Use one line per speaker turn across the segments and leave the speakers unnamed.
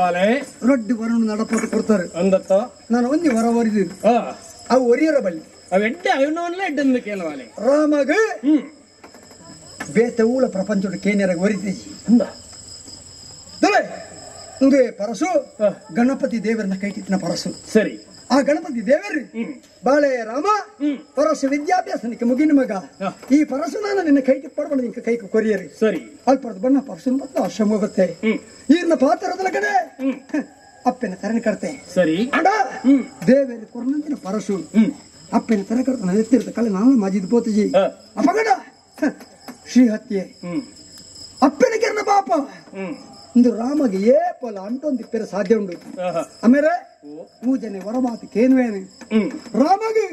ಬಾಲೆ
ರೊಡ್ಡು ವರನು ನಡಪಟ್ಟು ಕೊಡ್ತಾರೆ
ಅಂದತ್ತ
ನಾನು ಒಂಜಿ ವರ ಒರಿದು ಅವು ಒರಿಯರ ಬಲ್ಲಿ
ಅವು ಎಡ್ಡೆ ಅವನವನ್ನೇ ಎಡ್ಡನ್ನು ಕೇಳವಾಲೆ
ರಾಮಗ ಬೇತೆ ಊಳ ಪ್ರಪಂಚದ ಕೇನ್ಯರ ಒರಿತೀಜಿ
ಅಂದ
ಇಂದೇ ಪರಸು ಗಣಪತಿ ದೇವರನ್ನ ಕೈಟಿತ್ತಿನ ಪರಸು
ಸರಿ
ಆ ಗಣಪತಿ ದೇವರು ಬಾಳೆ ರಾಮ ಪರಸು ವಿದ್ಯಾಭ್ಯಾಸನಕ್ಕೆ ಮುಗಿನ ಮಗ ಈ ಪರಸು ನಾನು ನಿನ್ನ ಕೈಟಿ ಪಡ್ಬಂದು ನಿನ್ನ ಕೈಗೆ ಕೊರಿಯರಿ
ಸರಿ
ಅಲ್ಪದ ಬಣ್ಣ ಪರಸು ಮತ್ತು ಆಶ್ರಮ ಬತ್ತೆ ಈರ್ನ ಪಾತ್ರದಲ ಕಡೆ ಅಪ್ಪನ ತರಣ ಕರ್ತೆ
ಸರಿ
ಅಡ ದೇವರು ಕೊರ್ನಂತಿನ ಪರಸು ಅಪ್ಪನ ತರ ಕರ್ತ ಎತ್ತಿರ್ತ ಕಳೆ ನಾನು ಮಾಜಿದ್ ಪೋತಜಿ ಅಪಗಡ ಶ್ರೀ ಹತ್ಯೆ ಅಪ್ಪನ ಕೆರ್ನ ಪಾಪ ಇಂದು ರಾಮಗೆ ಏ ಪೊಲ ಅಂಟೊಂದು ಪೆರ ಸಾಧ್ಯ ಉಂಡು ಆಮೇಲೆ ಪೂಜನೆ ವರಮಾತು ಕೇನ್ವೇನು ರಾಮಗೆ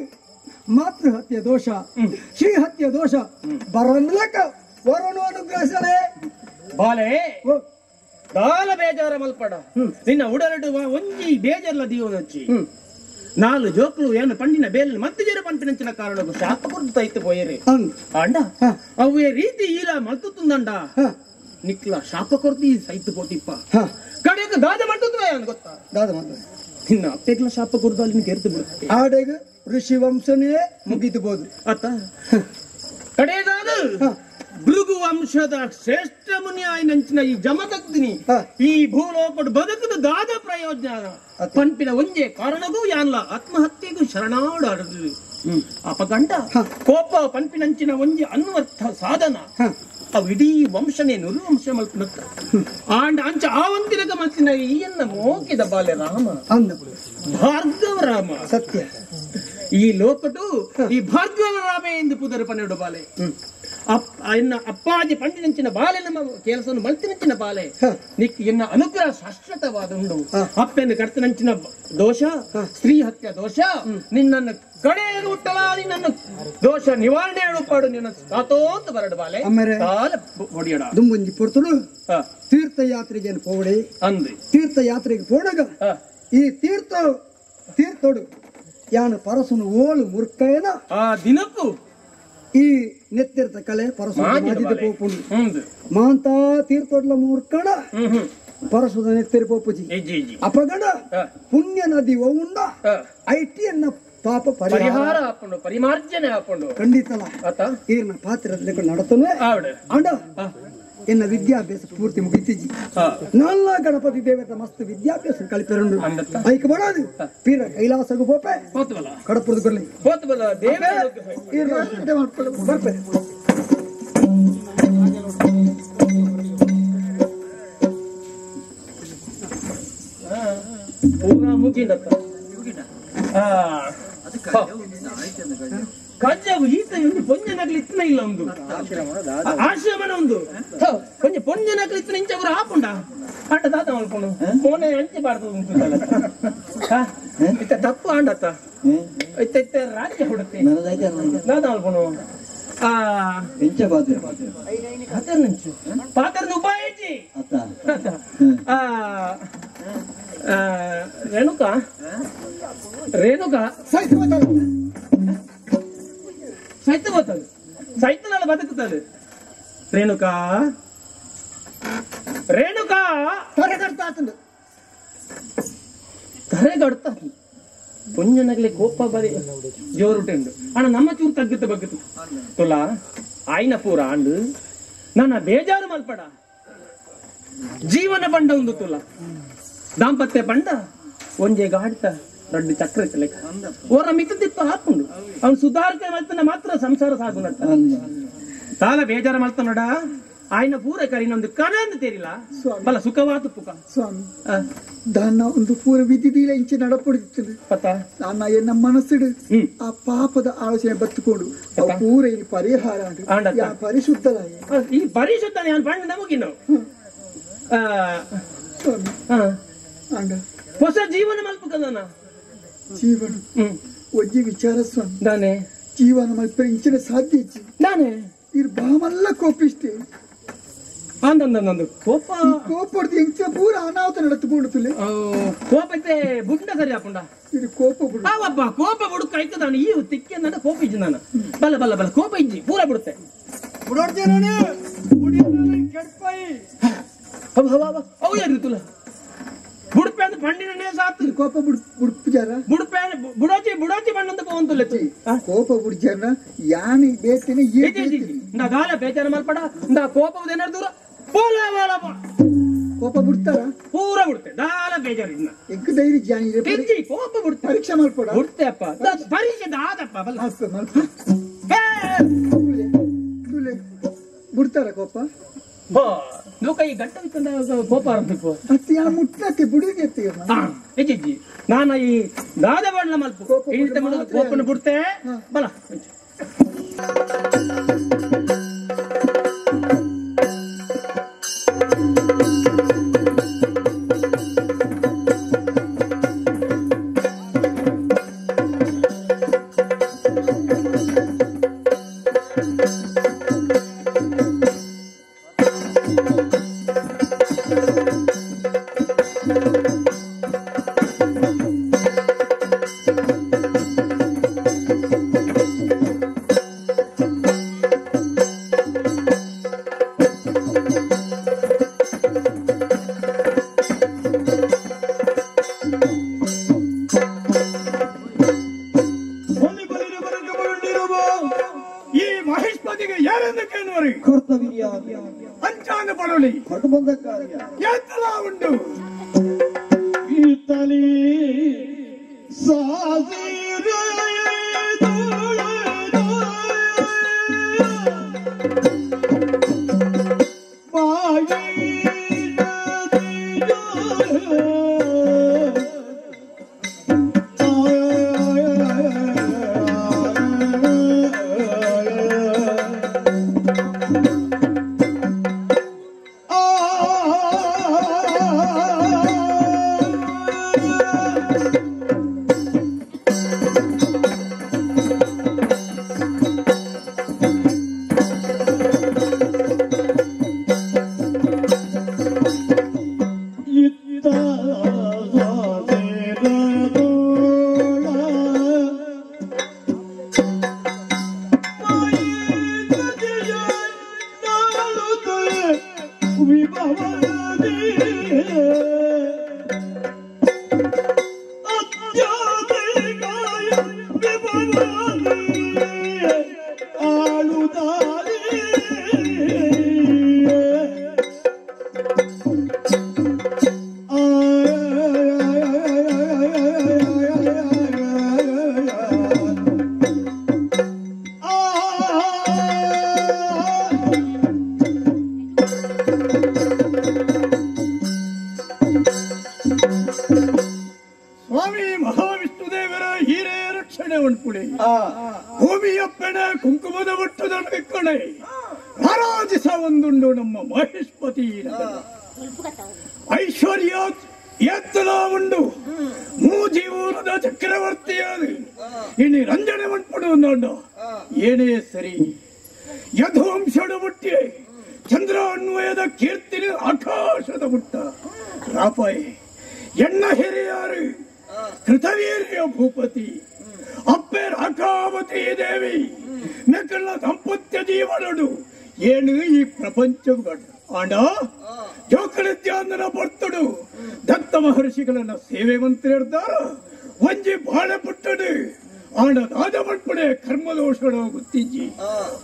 ಮಾತೃ ಹತ್ಯೆ ದೋಷ ಶ್ರೀ ಹತ್ಯೆ ದೋಷ ಬರನ್ಲಕ ವರನು ಅನುಗ್ರಹಿಸಲೇ
ಬಾಲೆ ದಾಲ ಬೇಜಾರ ಮಲ್ಪಡ ನಿನ್ನ ಉಡಲಡು ಒಂಜಿ ಬೇಜಾರ್ಲ ದೀವನಚ್ಚಿ ನಾಲು ಜೋಕ್ಲು ಏನು ಪಂಡಿನ ಬೇಲೆ ಮತ್ತೆ ಜೇರು ಪಂಪಿನಂಚಿನ ಕಾರಣಕ್ಕೂ ಶಾಪ ಕೊಡ್ತು ತೈತು ಪೋಯರೆ ಅಂಡ ಅವೇ ರೀತಿ ಈಲ ಮಲ್ತು ತುಂದಂಡ ನಿಕ್ಲ ಶಾಪ ಕೊಡ್ತಿ ಸೈತು ಪೋತಿಪ್ಪ ಕಡೆಗೆ ದಾದ ಮಾಡ್ತದ ಗೊತ್ತಾ
ದಾದ ಮಾಡ್ತದೆ
ನಿನ್ನ ಅಪ್ಪೆಗ್ಲ ಶಾಪ ಕೊಡ್ದು ಅಲ್ಲಿ ಗೆರ್ತು ಬಿಡುತ್ತೆ
ಆಡೆಗ ಋಷಿ ವಂಶನೇ ಮುಗಿದುಬೋದು
ಅತ್ತ ಕಡೆದಾದ ಭೃಗು ವಂಶದ ಶ್ರೇಷ್ಠ ಮುನಿಯಾಯಿನಂಚಿನ ಈ ಜಮದಗ್ನಿ ಈ ಭೂಲೋಕಡು ಬದುಕದ ದಾದ ಪ್ರಯೋಜನ ಪಂಪಿನ ಒಂಜೆ ಕಾರಣಗೂ ಯಾನ್ಲ ಆತ್ಮಹತ್ಯೆಗೂ ಶರಣಾಡಾಡದು ಅಪಗಂಡ ಕೋಪ ಪಂಪಿನಂಚಿನ ಒಂಜೆ ಅನ್ವರ್ಥ ಸಾಧನ ಅವು ಇಡೀ ವಂಶನೇ ನುರು ವಂಶ ಮಲ್ಪನತ್ತ ಆಂಡ ಅಂಚ ಆವಂತಿನಗ ಮಲ್ತಿನ ಈಯನ್ನ ಮೋಕಿದ ಬಾಲೆ ರಾಮ ಭಾರ್ಗವ ರಾಮ
ಸತ್ಯ
ಈ ಲೋಕಟು ಈ ಭಾರ್ಗವ ರಾಮ ಎಂದು ಪುದರ ಪನ್ನೆರಡು ಬಾಲೆ ಎನ್ನ ಅಪ್ಪಾಜಿ ಪಂಡಿನಂಚಿನ ಬಾಲೆ ನಮ್ಮ ಕೆಲಸವನ್ನು ಮಲ್ತಿನಂಚಿನ ಬಾಲೆ ನಿಕ್ ಎನ್ನ ಅನುಗ್ರಹ ಶಾಶ್ವತವಾದ ಉಂಡು ಅಪ್ಪೆಯನ್ನು ಕರ್ತನಂಚಿನ ದೋಷ ಸ್ತ್ರೀ ಹತ್ಯೆ ದೋಷ ನಿನ್ನನ್ನು ಕಡೆಯ ಹುಟ್ಟಲ ನಿನ್ನನ್ನು ದೋಷ ನಿವಾರಣೆ ಪಾಡು ನಿನ್ನ ಸಾತೋಂತ ಬರಡು ಬಾಲೆ ಕಾಲ ಹೊಡಿಯಡ
ದುಂಬುಂಜಿ ಪೊರ್ತುಡು ತೀರ್ಥಯಾತ್ರೆಗೆ ಪೋವಡೆ
ಅಂದೆ
ತೀರ್ಥಯಾತ್ರೆಗೆ ಪೋಡಗ ಈ ತೀರ್ಥ ತೀರ್ಥೋಡು ಯಾನು ಪರಸುನು ಓಳು ಮುರ್ಕಯನ
ಆ ದಿನಕ್ಕೂ
ಈ ನೆತ್ತಿರ್ತ ಕಲೆ ಪರಸು ಪೋಪುಂಡು ಮಾಂತಾ ತೀರ್ಥೋಡ್ಲ ಮೂರ್ಕಣ ಪರಸುದ ನೆತ್ತಿರಿ ಪೋಪುಜಿ ಅಪಗಣ ಪುಣ್ಯ ನದಿ ಉಂಡ ಐಟಿಯನ್ನ ಪಾಪ
ಪರಿಹಾರ ಹಾಕೊಂಡು ಪರಿಮಾರ್ಜನೆ ಹಾಕೊಂಡು
ಖಂಡಿತಲ್ಲ ಈರ್ನ ಪಾತ್ರ ನಡತನೆ ಅಂಡ ಎನ್ನ ವಿದ್ಯಾಭ್ಯಾಸ ಪೂರ್ತಿ ಮುಗಿತಿಜಿ ನಾಲ್ಲ ಗಣಪತಿ ದೇವರ ಮಸ್ತ್ ವಿದ್ಯಾಭ್ಯಾಸ ಕಲಿಪೆರಂಡು ಐಕ್ ಬರೋದು ಪೀರ ಕೈಲಾಸಗು ಪೋಪೆ ಕಡಪುರದ ಬರ್ಲಿ ಬರ್ಪೆ
ಕಜ್ಜಾಗು ಈತ ಒಂದು ಪೊಂಜನಗ್ಲಿ ಇತ್ತನ ಇಲ್ಲ ಒಂದು ಆಶ್ರಮನ ಒಂದು ಕೊಂಚ ಪೊಂಜನಗ್ಲಿ ಇತ್ತನ ಇಂಚ ಅವರು ಹಾಪುಂಡ ಆಟ ದಾತ ಮಲ್ಕೊಂಡು ಮೋನೆ ಅಂಚೆ ಬಾರ್ದು ಇತ್ತ ತಪ್ಪು ಆಂಡತ್ತ ಇತ್ತ ಇತ್ತ ರಾಜ್ಯ ಹುಡುತ್ತೆ ದಾತ ಮಲ್ಕೊಂಡು ಆ
ಎಂಚ ಪಾತ್ರ
ಪಾತ್ರ ಪಾತ್ರ ಉಪಾಯ ಆ ರೇಣುಕಾ ರೇಣುಕಾ
ಸೈತ
ಸೈತ ಬರ್ತದೆ ಸೈತನಾಳ ಬದುಕುತ್ತದೆ ರೇಣುಕಾ ರೇಣುಕಾ
ತರೆಗಡ್ತಾ ಆತಂದು
ತರೆಗಡ್ತಾ ಪುಂಜನಗಲಿ ಕೋಪ ಬರಿ ಜೋರುಟೆಂಡು ಅಣ್ಣ ನಮ್ಮ ಚೂರು ತಗ್ಗುತ್ತ ಬಗ್ಗುತ್ತು ತುಲಾ ಆಯ್ನ ಪೂರ ಆಂಡು ನನ್ನ ಬೇಜಾರು ಮಲ್ಪಡ ಜೀವನ ಬಂಡ ಒಂದು ತುಲ ದಾಂಪತ್ಯ ಬಂಡ ಒಂಜೆ ಗಾಡಿತ ರಡ್ಡು ಚಕ್ರ ಇತ್ತು ಲೆಕ್ಕ ಓರ ಮಿತ್ತ ತಿಪ್ಪ ಹಾಕೊಂಡು ಅವ್ನು ಸುಧಾರಿಕೆ ಮಲ್ತನ ಮಾತ್ರ ಸಂಸಾರ ಸಾಗು ನಟ್ಟ ತಾಲ ಬೇಜಾರ ಮಲ್ತನಡ ಆಯ್ನ ಪೂರ ಕರಿನೊಂದು ಕಣಂದು ತೇರಿಲ್ಲ ಬಲ ಸುಖವಾದ ಪುಕ
ಸ್ವಾಮಿ ದಾನ ಒಂದು ಪೂರ ವಿಧಿದೀಲ ಇಂಚೆ ನಡಪಡಿಸುತ್ತದೆ
ಪತ್ತ
ನನ್ನ ಎನ್ನ ಮನಸ್ಸಿಡು ಆ ಪಾಪದ ಆಲೋಚನೆ ಬತ್ತುಕೊಂಡು ಪೂರ ಇಲ್ಲಿ ಪರಿಹಾರ ಪರಿಶುದ್ಧಲ
ಈ ಪರಿಶುದ್ಧ ಪಂಡ ನಮಗಿನ್ನು
ಸ್ವಾಮಿ ಅಂಡ
ಹೊಸ ಜೀವನ ಮಲ್ಪಕದನ
ಜೀವನ ಒಂಜಿ ವಿಚಾರ ಸ್ವಾಮಿ
ದಾನೆ
ಜೀವನ ಮಲ್ಪ ಇಂಚಿನ ಸಾಧ್ಯ ಇಚ್ಚಿ
ದಾನೆ
ಇರ್ ಬಾಮಲ್ಲ ಕೋಪಿಷ್ಟೇ
ಅಂದಂದು ಕೋಪ
ಕೋಪಡ್ದು ಎಂಚ ಪೂರ ಅನಾಹುತ ನಡತುಕೊಂಡು ತುಲೆ
ಕೋಪ ಐತೆ ಬುಡ್ಡ ಸರಿ ಹಾಕೊಂಡ
ಇದು ಕೋಪ ಬಿಡು
ಅವಪ್ಪ ಕೋಪ ಬುಡುಕ ಆಯ್ತು ನಾನು ಈ ತಿಕ್ಕಿ ನನ್ನ ಕೋಪ ಇಜ್ಜಿ ನಾನು ಬಲ ಬಲ ಬಲ ಕೋಪ ಇಜ್ಜಿ ಪೂರ ಬಿಡುತ್ತೆ ಅವು ಯಾರು ತುಲ ಪಂಡಿನೇ ಸಾತು
ಕೋಪ ಬುಡ್ಪುಜಾರ
ಬುಡ್ಪೆ ಬುಡೋಚಿ ಬುಡೋಚಿ ಬಣ್ಣಂದು ಪೋವಂತುಲ್ಲ
ಕೋಪ ಬುಡ್ಜಾರನ ಯಾನಿ ಬೇತೇನೆ
ಇಂದ ದಾಲ ಬೇಜಾರ ಮಲ್ಪಡ ಇಂದ ಕೋಪದ ಏನಾರು ದೂರ ಪೋಲ
ಕೋಪ ಬಿಡ್ತಾರ
ಪೂರ ಬಿಡ್ತೆ ದಾಲ ಬೇಜಾರು ಇನ್ನ
ಎಂಕ್ ಧೈರ್ಯ ಜಾನಿ
ಕೋಪ ಬಿಡ್ತೆ
ಪರೀಕ್ಷೆ ಮಲ್ಪಡ
ಬಿಡ್ತೆ ಅಪ್ಪ ಪರೀಕ್ಷೆ ದಾದಪ್ಪ ಬಲ್ಲ
ಮಲ್ಪ ಬಿಡ್ತಾರ ಕೋಪ
ಲೋಕ ಈ ಗಂಟ ಕೋಪ ಆರಂಭಿಸು
ಅತ್ತಿ ಆ ಮುಟ್ಟಕ್ಕೆ ಬುಡಿಗೆ
ಎಜ್ಜಿ ನಾನು ಈ ದಾದ ಬಣ್ಣ ಮಲ್ಪ ಕೋಪನ ಬಿಡ್ತೆ ಬಲ
ಉಂಟು ಇತಲಿ ಭೂಮಿಯಪ್ಪಣ ಕುಂಕುಮದ ಒಟ್ಟುದ ಕಣೆ ರಾರಾಜಿಸ ಒಂದುಂಡು ನಮ್ಮ ಮಹೇಶ್ಪತಿ ಐಶ್ವರ್ಯ ಎತ್ತಲ ಉಂಡು ಮೂಜೀವೂರದ ಚಕ್ರವರ್ತಿಯಾದ ಇನ್ನು ರಂಜನೆ ಉಂಟು ಉಂಡು ಏನೇ ಸರಿ ಯಧುವಂಶಡು ಹುಟ್ಟಿ ಚಂದ್ರ ಅನ್ವಯದ ಕೀರ್ತಿನ ಆಕಾಶದ ಹುಟ್ಟ ರಾಪಾಯಿ ಎಣ್ಣ ಹಿರಿಯಾರು ಕೃತವೀರ್ಯ ಭೂಪತಿ ಅಪ್ಪೆ ರಾಕಾವತಿ ದೇವಿ ನಕಲ ದಾಂಪತ್ಯ ಜೀವನಡು ಏನು ಈ ಪ್ರಪಂಚ ಆಂಡ ಜೋಕಳಿದ್ಯಾಂದನ ಬರ್ತಡು ದತ್ತ ಮಹರ್ಷಿಗಳನ್ನ ಸೇವೆ ಮಂತ್ರಿರ್ದಾರ ಒಂಜಿ ಬಾಳೆ ಪುಟ್ಟಡು ಆಂಡ ದಾದ ಮಟ್ಪಡೆ ಕರ್ಮದೋಷಣ ಗೊತ್ತಿಜ್ಜಿ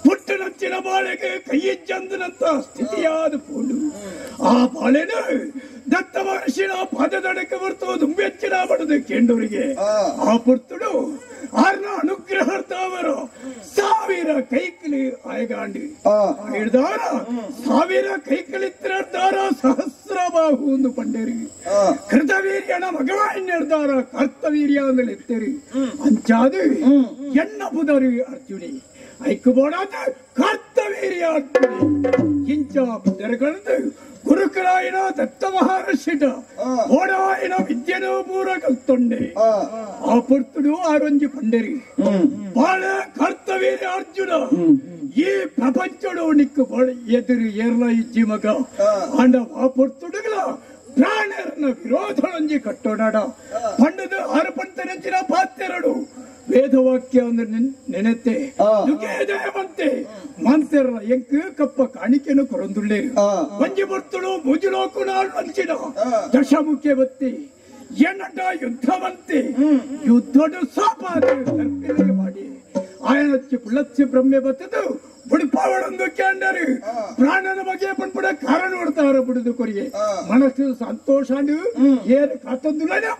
ಪುಟ್ಟನಂಚಿನ ಬಾಳೆಗೆ ಕೈಯಿಜ್ಜಂದನಂತ ಸ್ಥಿತಿಯಾದ ಪೋಡು ಆ ಬಾಳೆನ ದತ್ತ ಮಹರ್ಷಿನ ಪಾದದಡಕ್ಕೆ ಬರ್ತೋ ದುಂಬೆಚ್ಚಿನ ಬಡದು ಕೇಂಡೂರಿಗೆ ಆ ಪುರ್ತುಡು ಆರ್ನ ಅನುಗ್ರಹರ್ತಾವರು ಸಾವಿರ ಕೈಕಲಿ ಆಯಗಾಂಡಿ ಹಿಡ್ದಾರ ಸಾವಿರ ಕೈಕಲಿತ್ತಿರ್ದಾರ ಸಹಸ್ರ ಬಾಹು ಒಂದು ಪಂಡೇರಿ ಕೃತವೀರ್ಯನ ಮಗವಾಯಿನ ಹಿಡ್ದಾರ ಕರ್ತವೀರ್ಯ ಅಂದ್ರೆ ಎತ್ತೇರಿ ಅಂಚಾದು ಎಣ್ಣ ಬುಧರಿ ಅರ್ಜುನಿ ಐಕ್ಯಬೋಡಾದ ಕರ್ತವೀರ್ಯ ಅರ್ಜುನಿ ಇಂಚ ಬುಧರುಗಳದ್ದು ಗುರುಕುಲಾಯಿನ ದತ್ತ ಮಹರ್ಷಿಟ ಓಡಾಯಿನ ವಿದ್ಯೆನೂ ಪೂರ ಕಲ್ತೊಂಡೆ ಆ ಪೊರ್ತುಡು ಆರೊಂಜಿ ಪಂಡರಿ ಬಾಳ ಕರ್ತವೀರ್ಯ ಅರ್ಜುನ ಈ ಪ್ರಪಂಚಡು ನಿಕ್ಕು ಬಾಳ ಎದುರು ಏರ್ಲ ಇಜ್ಜಿ ಮಗ ಆಂಡ ಆ ಪೊರ್ತುಡುಗಳ ಪ್ರಾಣರನ್ನ ವಿರೋಧನೊಂಜಿ ಕಟ್ಟೋಡಾಡ ಪಂಡದ ಆರು ಪಂತನೆಂಚಿನ ಪಾತ್ರೆರಡು ವೇದವಾಕ್ಯ ಅಂದ್ರೆ ನೆನೆತ್ತೆ ದುಃಖೇದಯವಂತೆ ಮಾಂತೆರಲ ಎಂಕ್ ಕಪ್ಪ ಕಾಣಿಕೆನು ಕೊರಂದುಳ್ಳೇರು ಒಂಜಿ ಬರ್ತಳು ಮುಜುಲೋಕು ನಾಳು ಅಂಚಿನ ದಶಮುಖ್ಯ ಬತ್ತಿ ಏನಟ ಯುದ್ಧವಂತೆ ಯುದ್ಧಡು ಸಾಪಾದ ಮಾಡಿ ಆಯನಚ್ಚಿ ಪುಳ್ಳಚ್ಚಿ ಬ್ರಹ್ಮೆ ಬತ್ತದು ಬುಡಿಪಾವಡೊಂದು ಕೇಂಡರು ಪ್ರಾಣನ ಬಗ್ಗೆ ಪನ್ಪುಡ ಕಾರಣ ಹೊಡ್ತಾರ ಬುಡಿದು ಕೊರಿಗೆ ಮನಸ್ಸು ಸಂತೋಷ ಏನು ಕಾತಂದುಲನೆ.